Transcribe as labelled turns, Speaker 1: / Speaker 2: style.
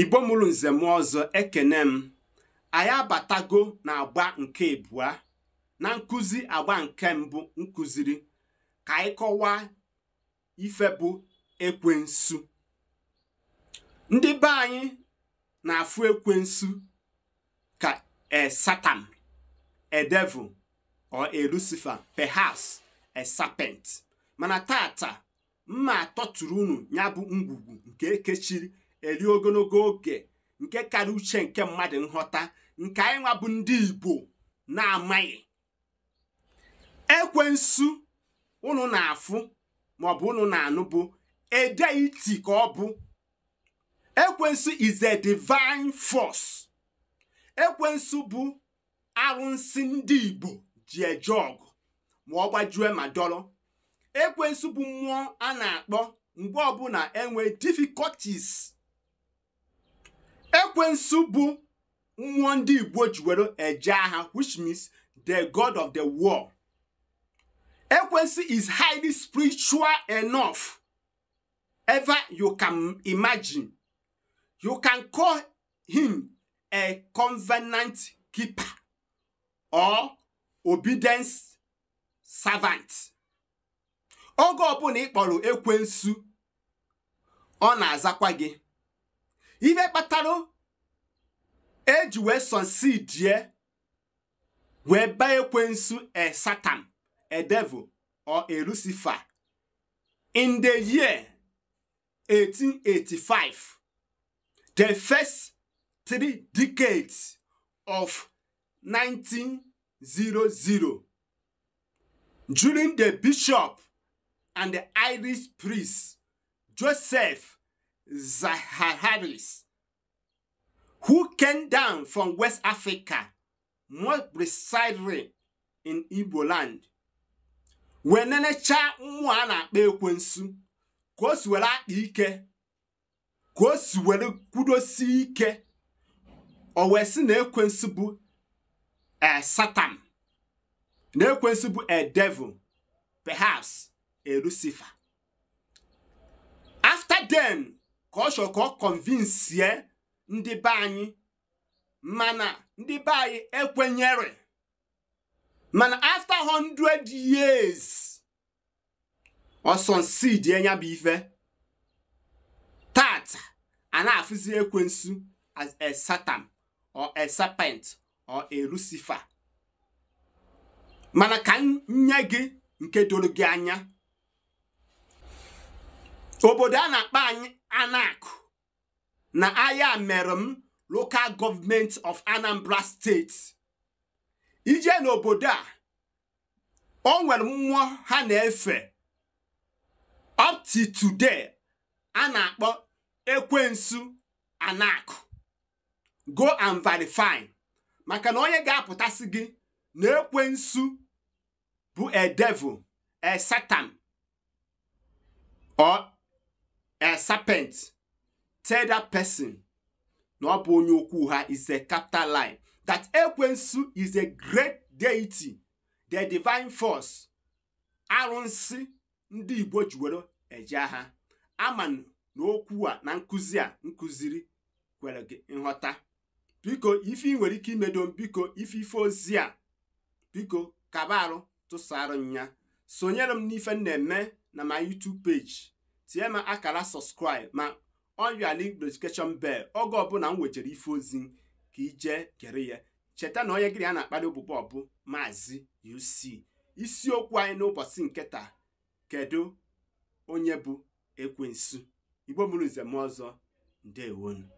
Speaker 1: Igbo mụrụ nze mụọ ọzọ, ekene m. Anyị abatago na agba nke ịbụa na nkụzi. Agba nke mbụ nkụziri ka anyị kọwaa ife bụ ekwensu. Ndị be anyị na-afụ ekwensu ka a Satan, a devil or a Lucifer, perhaps a serpent. Mana tata mma atọtụrụ unu ya bụ ngwugwu nke ekechiri eri ogologo oge, nke kara uche nke mmadụ nghọta, nke anyị nwa bụ ndị Igbo na-amaghị. Ekwensu unu na-afụ maọbụ unu na-anụ bụ a deity ka ọ bụ. Ekwensu is a divine force. Ekwensu bụ arụnsị ndị Igbo ji eje ọgụ ma ọ gbajue ma dọrọ. Ekwensu bụ mmụọ a na-akpọ mgbe ọbụla enwe difficulties. Ekwensu bụ mmụọ ndị Igbo ji were eje agha, which means the god of the war. Ekwensu is highly spiritual enough ever you can imagine. You can call him a covenant keeper or obedience servant. Oge ọbụla ị kpọrọ ekwensu, ọ na-azakwa gị. Ife kpatara eji wee succeed wee baa ekwensu a Satan, a devil or a Lucifer in the year 1885, the first 3 decades of 1900, during the bishop and the Irish priest Joseph Zaharis, who came down from West Africa, more precisely in Igbo land, wee nenechaa mmụọ a na-akpọ ekwensu ka o si were akpa ike, ka o si were kwudosie ike, o wee sị na ekwensu bụ a Satan, na ekwensu bụ a devil, perhaps a Lucifer. After then ka ọ chọrọ ka ọ convince ndị be anyị, mana ndị be anyị ekwenyere. Mana after 100 years, ọ succeed ya bụ ife. Tata a na-afụzi ekwensu as a Satan or a serpent or a Lucifer. Mana ka m nye gị nke doro gị anya, obodo a na-akpọ anyị Anakụ na Ayamelum Local Government of Anambra State, ije n'obodo a, o nwere mmụọ ha na-efe up to today a na-akpọ ekwensu Anakụ. Go and verify, maka na onye ga-apụtasị gị na ekwensu bụ a devil, a Satan or a serpent, tell that person na ọ bụ onye okwu ha is a capital lie, that ekwensu is a great deity, the divine force, arụnsị ndị Igbo ji were eje agha. Ama na okwu a na nkụzi a nkụziri kwere gị nghọta. Biko, ife ị nwere ike imedo, biko, ife ife ozi a, biko kaba arụ tụsara nya, sonyere m n'ife m na-eme na ma YouTube page, tinye m akara subscribe ma on your link notification bell. Oge ọbụla m wejere ife ozi ka ije gere ya. Cheta na onye gịrị ya na-akpali ụbụbọ bụ Maazị UC. Isiokwu anyị n'ụbọchị nke taa: kedu onye bụ ekwensu? Igbo mụrụ nze m ọzọ, ndewonu.